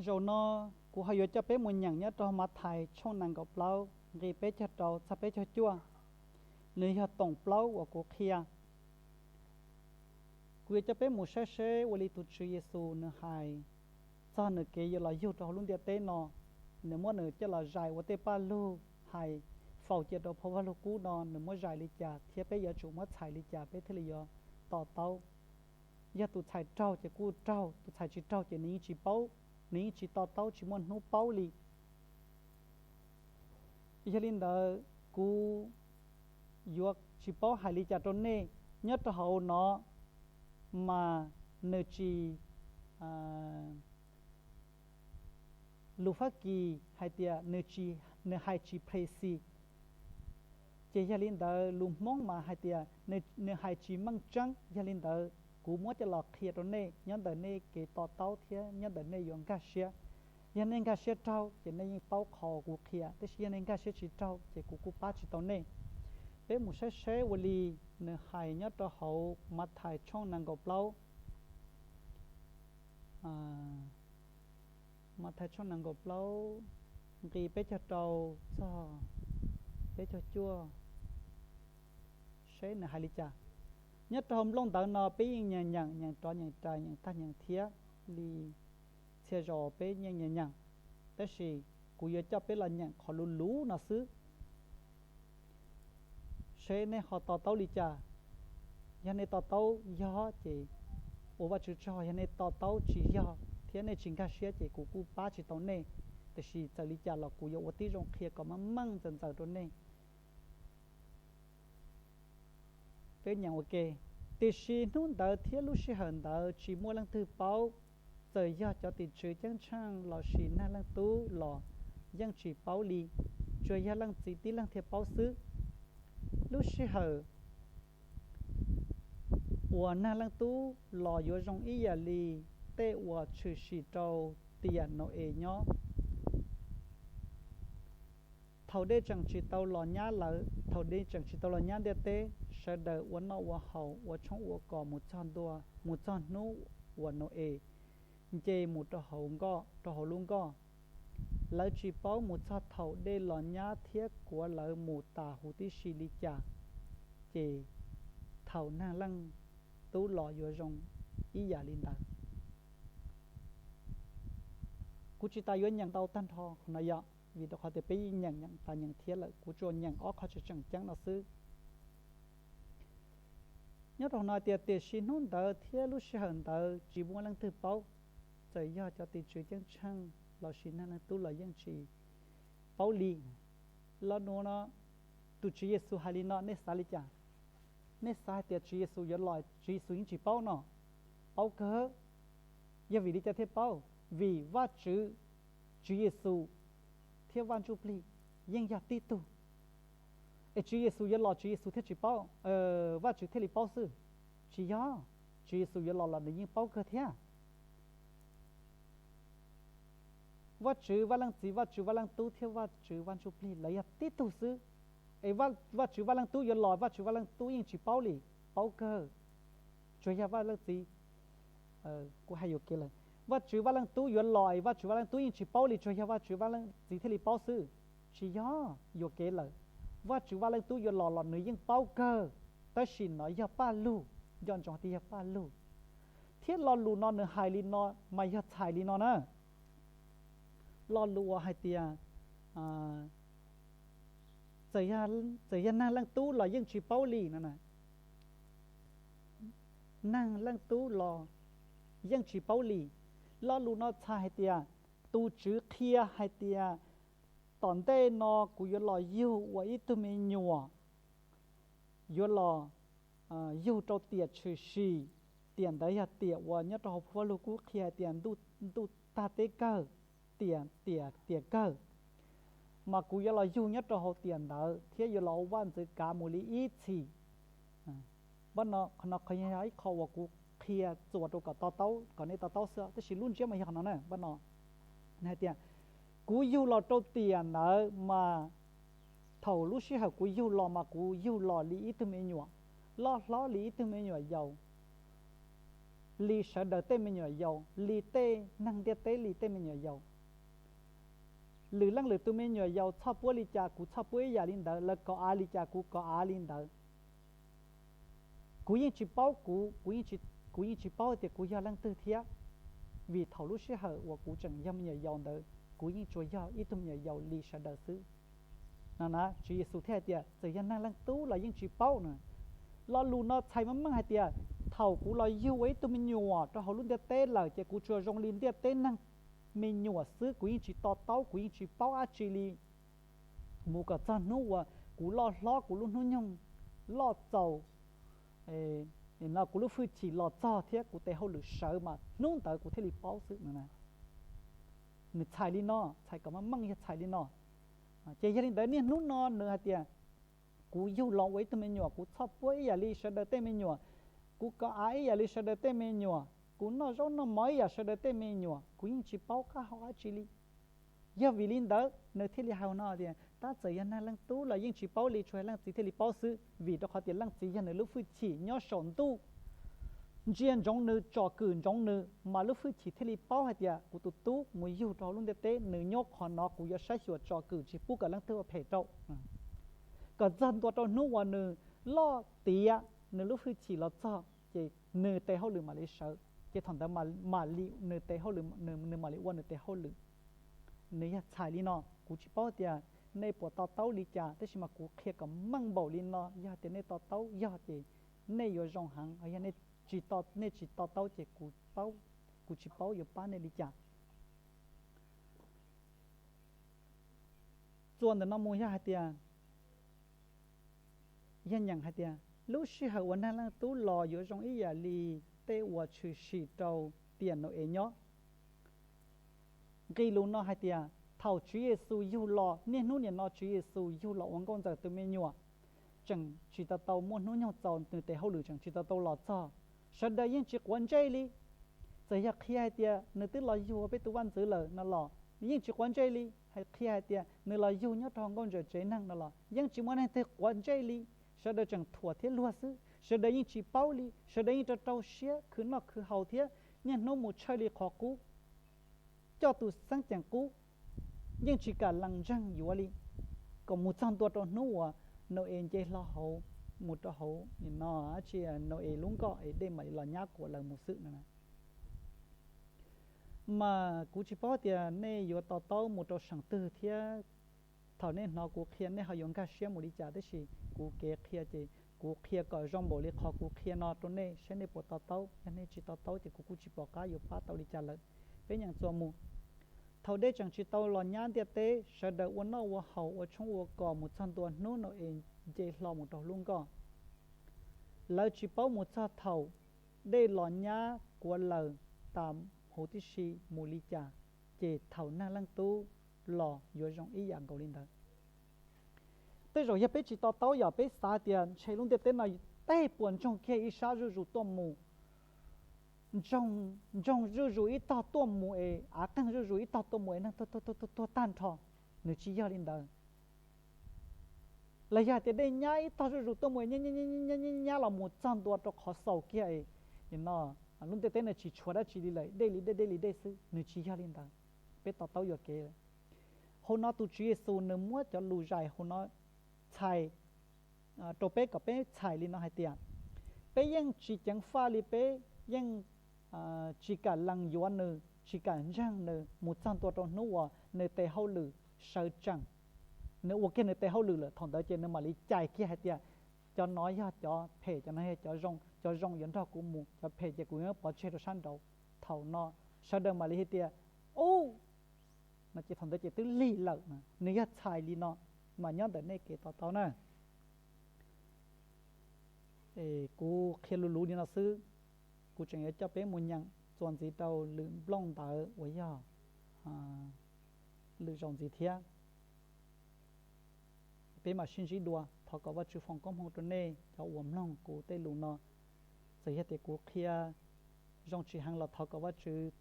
Zaum no kuv ho yuav coj peb mus nyeem nyob rau Mathais tshooj nees nkaum plaub nqi peb caug rau txog peb caug cuaj. Nws yog toom plaub uas kuv qhia. Kuv yuav coj peb mus saib seb ua li tus Tswv Yexus nws hais txog nws kev yuav los yug rau hauv lub ntiaj teb no, nws muab nws coj los zais ua tej paj lug hais faus cia rau phau Vaj Lug Kub no nws muab zais li cas thiab peb yuav tsum muab txhais li cas peb thiaj li yuav to taub. Yog tus txhais raug ces kuj raug, tus txhais tsis raug ces nws yeej tsis paub, nws yeej tsis to taub, tsis muaj hnub paub li. Yog li ntawd, kuv yuav tsis paub hais li cas rau nej. Nyob rau hauv no mas nws tsis, lus Fab Kis hais tias nws hais tsis precise, ces yog li ntawd lus Hmoob mas hais tias nws hais tsis meej tseeb. Yog li ntawd, kuv muab coj los qhia rau nej nyob ntawm nej kev to taub thiab nyob ntawm nej yuav nkag siab. Yog nej nkag siab raug ces nej yeej paub qhov kuv qhia, tiam sis yog nej nkag siab tsis raug ces kuv kuj pab tsis tau nej. Peb mus saib seb ua li nws hais nyob rau hauv Mathais tshooj nees nkaum plaub, Mathais tshooj nees nkaum plaub nqi peb caug rau txog peb caug cuaj, seb nws hais li cas. Nyob rau hauv nplooj ntawv no peb yeej nyeem nyeem, nyeem rov nyeem rais, nyeem tag nyeem thiab li txhia zaus peb yeej nyeem nyeem, tab sis kuv yuav coj peb los nyeem qhov luv luv no xwb, seb nej ho to taub li cas. Yog nej to taub yog ces ua Vajtswv tsaug, yog nej to taub tsis yog thiab nej tsis nkag siab ces kuv kuj pab tsis tau nej. Tiam sis txawm li cas los kuv yuav ua tib zoo qhia kom meej meej ntxaws ntxaws rau nej. Peb nyeem ua ke. Tiam sis hnub ntawd thiab lub sij hawm ntawd tsis muaj leej twg paub, txawm yog cov tim tswv ceeb tsheej lossis Neeg Leej Tub los yeej tsis paub li, tsuas yog Leej Txiv tib leeg thiaj paub xwb. Lub sij hawm uas Neeg Leej Tub los yuav zoo ib yam li tej uas tshwm sim rau tiam Nau-es nyob. Thaum dej tseem tsis tau los nyab lawv, thaum dej tseem tsis tau los nyab ntiaj teb, sawv daws ua noj ua haus, ua tshoob ua kos mus txog ntua, mus txog hnub uas Nau-es nce mus rau hauv nkoj, rau hauv lub nkoj. Lawv tsis paub mus txog thaum dej los nyab thiab kuav lawv mus tas huv tib si li cas, ces thaum Neeg Leej Tub los yuav zoo ib yam li ntawd. Kuv tsis tas yuav nyeem tau tag nrho qhov no yom, vim rau qhov tias peb yeej nyeem nyeem tas nyeem thiab lawm, kuv tsuas nyeem ob qho tseem tseem ceeb no xwb. Nyob rau no hais tias, tiam sis hnub ntawd thiab lub sij hawm ntawd tsis muaj leej twg paub, txawm yog cov tim tswv ceeb tsheej lossis Neeg Leej Tub los yeej tsis paub li. Lo lus no, tus Tswv Yexus hais li no nej xav li cas? Nej xav hais tias Tswv Yexus yuav los, Tswv Yexus yeej tsis paub no? Paub kawg. Yog vim li cas thiaj paub? Vim Vajtswv, Tswv Yexus thiab Vaj Ntsuj Plig yeej yog tib tug. Es Tswv Yexus yuav los Tswv Yexus thiaj tsis paub, Vajtswv thiaj li paub xwb? Tsis yog, Tswv Yexus yuav los los nws yeej paub kawg thiab. Vajtswv Vaj Leej Txiv, Vajtswv Vaj Leej Tub thiab Vajtswv Vaj Ntsuj Plig lawv yog tib tug xwb. Es Vajtswv Vaj Leej Tub yuav los, Vajtswv Vaj Leej Tub yeej tsis paub li, paub kawg. Tsuas yog Vaj Leej Txiv, kuv hais yuam kev lawm. Vajtswv Vaj Leej Tub yuav los es Vajtswv Vaj Leej Tub yeej tsis paub li, tsuas yog Vajtswv Vaj Leej Txiv thiaj li paub xwb? Tsis yog, yuam kev lawm. Vajtswv Vaj Leej Tub yuav los los nws yeej paub kawg, tab sis no yog paj lug, nco ntsoov tias yog paj lug. Thiab lo lus no nws hais li no mas yog txhais li no na. Lo lus uas hais tias, txawm yog Neeg Leej Tub los yeej tsis paub li no, Neeg Leej Tub los yeej tsis paub li. Lo lus no txhais hais tias, tus Tswv qhia hais tias, tom ntej no kuv yuav los yug ua ib tug me nyuam, yuav los yug rau tiam tshwm sim. Tiam ntawd yog tiam uas nyob rau hauv Phau Vaj Lug Kub qhia hais tias ntuj tag teb kawg, tiam, tiam, tiam kawg, mas kuv yuav los yug nyob rau hauv tiam ntawd thiab yuav los ua vaj ntxwv kav mus li ib txhis. Qhov no yog ib qho uas kuv qhia txuas rau kom to taub, kom nej to taub xwb, tab sis lub ntsiab mas yog qhov no na. Paj no hais tias, kuv yug los rau tiam ntawd mas thaum lub sij hawm kuv yug los mas kuv yug los li ib tug me nyuam, loj hlob li ib tug me nyuam yaus. li sawv daws tej me nyuam yaus, li tej neeg ntiaj teb li tej me nyuam yaus. Lwm leej lwm tus me nyuam yaus txhoj puab li cas kuv txhoj puab ib yam li ntawd, lawv kov av li cas kuv kov av li ntawd. Kuv yeej tsis paub kuv, kuv yeej tsis paub tias kuv yog leej twg thiab, vim thaum lub sij hawm uas kuv tseem yog me nyuam yaus ntawd kuv yeej tsuas yog ib tug me nyuam yaus li sawv daws xwb. No na, Tswv Yexus thiaj hais tias txawm yog Neeg Leej Tub los yeej tsis paub na. Lo lus no txhais meej meej hais tias thaum kuv los yug ua ib tug me nyuam rau hauv lub ntiaj teb lawm ces kuv tsuas zoo li ntiaj teb neeg me nyuam xwb, kuv yeej tsis to taub, kuv yeej tsis paub dab tsi li. Mus kom txog hnub uas kuv loj hlob, kuv lub hnub nyoog loj txaus, no kuv lub hwj chim los txog thiab kuv tes hauj lwm sawv mas hnub ntawd kuv thiaj li paub xwb no. Nws txhais li no, txhais kom meej meej yog txhais li no. Ces yog li ntawd niaj hnub no nws hais tias kuv yug los ua ib tug me nyuam, kuv txhoj puab ib yam li sawv daws tej me nyuam, kuv kov av ib yam li sawv daws tej me nyuam, kuv noj zaub noj mov ib yam sawv daws tej me nyuam, kuv yeej tsis paub qab hau dab tsi li. Yog vim li ntawd nws thiaj li hais no tias tab txawm yog Neeg Leej Tub los yeej tsis paub li, tsuas yog Leej Txiv thiaj li paub xwb, vim rau qhov tias Leej Txiv yog nws lub hwj chim nyob saum ntuj ntsia ntsoov nws, tsom kwm ntsoov nws, mas lub hwj chim thiaj li paub hais tias kuv tus tub mus yug rau hauv lub ntiaj teb nws nyob qhov no, kuv yuav saib xyuas tsom kwm tsis pub kom leej twg ua phem rau. Kom txog ntua rau hnub uas nws loj tiav, nws lub hwj chim los txog ces nws tes hauj lwm mam li sawv, ces thaum ntawd mam li nws tes hauj lwm, nws mam li ua nws tes hauj lwm. Nws yog txhais li no, kuv tsis paub tias nej puas to taub li cas, tab sis mas kuv qhia kom meej npaum li no, yog tias nej to taub yog ces nej yuav zoo heev, yog nej tsis to taub ces kuv tsis paub yuav pab nej li cas. Txuas ntawm no mus yog hais tias, yog nyeem hais tias lub sij hawm uas Neeg Leej Tub los yuav zoo ib yam li tej uas tshwm sim rau tiam Nau-es nyob. Nqe lus no hais tias thaum Tswv Yexus yug los, niaj hnub nim no Tswv Yexus yug los ua nkauj ntxawm tus me nyuam, tseem tsis tau tau muaj hnub nyoog txaus, nws tes hauj lwm tseem tsis tau tau los txog, sawv daws yeej tsis quav ntsej li. Txawm yog qhia hais tias nws twb los yug ua peb tus vaj ntxwv lawm no los yeej tsis quav ntsej li, qhia hais tias nws los yug nyob rau hauv nkauj ntxawm tsev neeg no los yeej tsis muaj neeg twg quav ntsej li. Sawv daws tseem thuam thiab luag xwb, sawv daws yeej tsis paub li, sawv daws yeej rau rau siab khwv noj khwv haus thiab niaj hnub mus tshawj li qhov qub, coj tus xeeb ceem qub, yeej tsis kam lees ntseeg yuav li. Kom mus txog ntua rau hnub uas Nau-es nce hlo hauv, mus rau hauv no, tsis, Nau-es lub nkoj es dej mam li los nyab kuam lawv mus xwb no. Mas kuv tsis paub tias nej yuav to taub mus rau seem twg thiab thaum nej hnov kuv qhia nej ho yuav nkag siab mus li cas, tab sis kuv kev qhia ces kuv qhia kom zoo npaum li qhov kuv qhia no rau nej saib nej puas to taub. Yog nej tsis to taub ces kuv kuj tsis pom qab yuav pab tau li cas lawm. Peb nyeem txuas mus. Thaum dej tseem tsis tau los nyab ntiaj teb, sawv daws ua noj ua haus ua tshoob ua kos mus txog ntua hnub Nau-es nce hlo mus rau lub nkoj. Lawv tsis paub mus txog thaum dej los nyab kuav lawm tas huv tib si mus li cas, ces thaum Neeg Leej Tub los yuav zoo ib yam nkaus li ntawd. Tej zaum yog peb tsis to taub yom, peb xav tias ntshe lub ntiaj teb no tej puas ntsoog kiag ib sab zuj zus tuaj mus, ntsoog zuj zus ib tog tuaj mus es av qeeg zuj zus ib tog tuaj mus es neeg tuag tuag tuag tuag tag nrho. Nws tsis yog li ntawd. Los yog hais tias dej nyab ib tog zuj zus tuaj mus es nyab nyab los mus txog ntua rau qhov xaus kiag es no lub ntiaj teb no tsis tshuav dab tsi li lawm, dej li dej, dej li dej xwb. Nws tsis yog li ntawd. Peb to taub yuam kev lawm. Hauv no tus Tswv Yexus nws muab cov lus zais hauv no txhais rau peb kom peb txhais li no hais tias peb yeej tsis ceev faj li, peb yeej tsis kam lees yuav nws, tsis kam ntseeg nws mus txog ntua rau hnub uas nws tes hauj lwm sawv tsees. Nws ua kiag nws tes hauj lwm lawm, thaum ntawd ces nws mam li cais kiag hais tias cov no yog cov phem, cov no yog cov zoo, cov zoo yuav nrog kuv mus, cov phem ces kuv yuav pov tseg rau sab nraud. Thaum no sawv daws mam li hais tias, ub, no ces thaum ntawd ces twb lig lawm. Nws yog txhais li no, mas nyob ntawm nej kev to taub na. Kuv qhia luv luv li no xwb, kuv tseem yuav coj peb mus nyeem txuas ntxiv rau lwm nplooj ntawv uas yog lwm zaus ntxiv thiab. Peb mam sib ntsib dua, thov kom Vajtswv foom koob hmoov rau nej cov uas mloog kuv tej lus no. Txawm yog tias kuv qhia zoo tsis heev los thov kom Vajtswv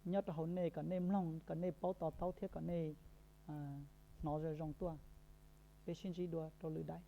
nyob rau hauv nej, kom nej mloog, kom nej paub to taub thiab kom nej hnov zoo zoo tuaj. Peb sib ntsib dua rau lwm daim.